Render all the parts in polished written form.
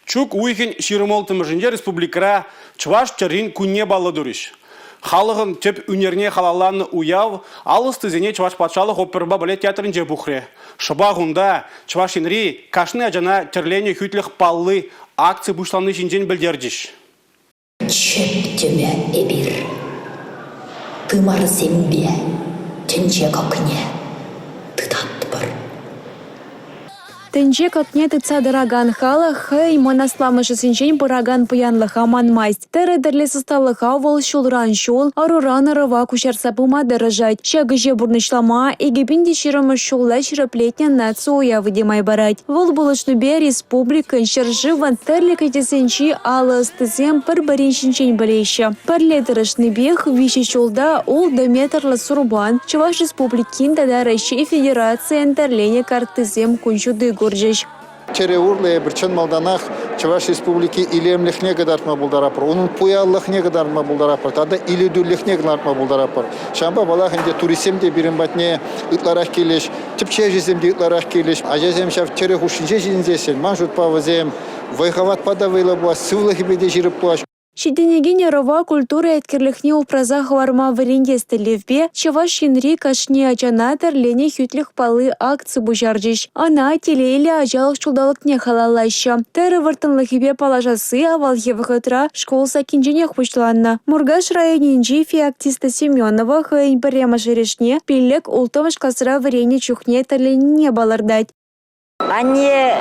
Чӳк уйӑхӗн 26-мӗшӗнче республикӑра Чӑваш тӗррин кунне паллӑ турӗҫ. Халӑхӑн тӗп ӳнерне халалланӑ уяв ал ӑстисене Чӑваш патшалӑх оперӑпа балет театрӗнче пухрӗ. Шӑпах унта Чӑваш Енри кашни ачана тӗрленӗ хӳтлӗх палли акци пуҫланни ҫинчен пӗлтерчӗҫ. Чӗптӗмӗ эпир тымарсемпе тӗнче кӑкне тытатпӑр. Тӗнче кӑкне тытса тӑракан халӑх хӑйӗн мӑн асламӑшӗсенчен пыракан пуянлӑха манмасть. Тӗрӗ тӗрлес ӑсталӑха вӑл ҫулран ҫул, ӑруран ӑрӑва куҫарса пыма тӑрӑшать. Ҫак ӗҫе пурнӑҫлама 2020-мӗш ҫулта ҫирӗплетнӗ наци уявӗ те май парать. Вӑл пулӑшнипе республикӑн, ҫӗршывӑн тӗрлӗ кӗтесӗнчи алӑ ӑстисем пӗр-пӗрин ҫинчен пӗлеҫҫӗ. Пӗрле тӑрӑшнипех виҫӗ ҫулта ултӑ метрлӑ сурпан, Чӑваш Республикин тата Раҫҫей Федерацийӗн тӗрленӗ карттисем кун ҫути курчӗҫ. Чӗре урлӑ эпир чӑн малтанах Чӑваш Республики илемлӗхне кӑтартма пултаратпӑр, унӑн пуянлӑхне кӑтартма пултаратпӑр тата илӗртӳлӗхне кӑтартма пултаратпӑр. Ҫавӑнпа паллах ӗнтӗ туристсем те пирӗн патне ытларах килӗҫ, тӗпчевҫӗсем те ытларах килӗҫ. Ачасем ҫав тӗрӗ хушшинче ҫитӗнсессӗн, ман шутпа, вӗсем вӑй-хӑватпа та вӑйлӑ пулас, сывлӑхӗпе те ҫирӗп пулас. Ҫитӗнекен ӑрӑва культура еткерлӗхне упраса хӑварма вӗрентес тӗллевпе Чӑваш Енри кашни ачана тӗрленӗ хӳтлӗх палли акци пуҫарчӗҫ. Ӑна Телейлӗ ачалӑх ҫулталӑкне халаллаҫҫӗ. Тӗрӗ вӑрттӑнлӑхӗпе паллашасси авалхи вӑхӑтра шкул саккинченех пуҫланнӑ. Муркаш районӗнчи Феоктиста Семенова хӑйӗн пӗрремӗш эрешне 5-6-мӗш класра вӗреннӗ чухне тӗрленине палӑртать. Анне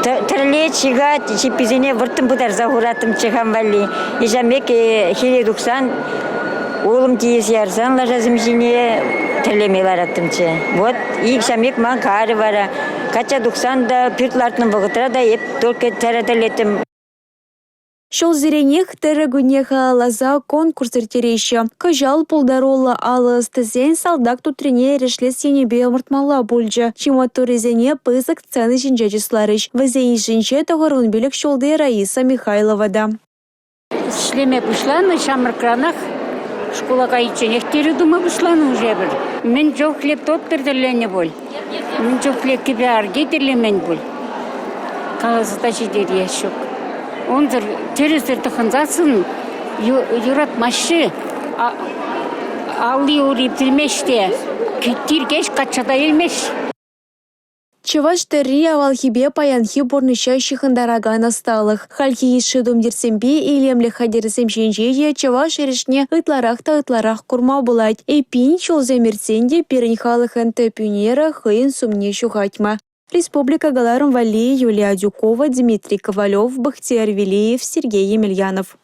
тӗрлет, ҫыхать, ҫипписене вӑрттӑн пытарса хураттӑмччӗ хам валли. Ҫавӑн пек хире тухсан улӑм тиесе ярсан лашасем ҫине тӗрлеме лараттӑмччӗ. Вот ик ҫавӑн пек ман карӗ вара. Качча тухсан та, пӳрт лартнӑ вӑхӑтра та эп только тӗрӗ тӗрлеттӗм. Ҫулсеренех тӗрӗ кунне халалласа конкурс ирттереҫҫӗ. Кӑҫал пултаруллӑ алӑ ӑстисен салтак тутрине эрешлес енӗпе ӑмӑртмалла пулчӗ. Чи маттуррисене пысӑк сцена ҫинче чысларӗҫ. Вӗсен йышӗнче 95 ҫулти Раиса Михайлова та. Ӗҫлеме пуҫланӑ ҫамрӑкранах шкула кайичченех тӗрӗ тума пуҫланӑ уже эпир. Мӗн чухлӗ топтӑр тӗрленӗ пуль, мӗн чухлӗ кӗпе арки тӗрлемен пуль. Каласа та ҫитерес ҫук. Унсӑр тӗрӗсӗр тӑхӑнсассӑн юратмаҫҫӗ. Алли-ури пӗлмест те, тиркеш качча та илмест. Чӑваш тӗрри авалхипе паянхи пурнӑҫа ҫыхӑнтаракан ӑсталӑх. Хальхи йышши тумтирсемпе илемлӗх хатӗрӗсем ҫинче те чӑваш эрешне ытларах та ытларах курма пулать. Эппин, ҫулсем иртсен те пирӗн халӑхӑн тӗп ӳнерӗ хӑйӗн сумне ҫухатмӗ. Республика кӑларӑм валли Юлия Адюкова, Дмитрий Ковалев, Бахтияр Велиев, Сергей Емельянов.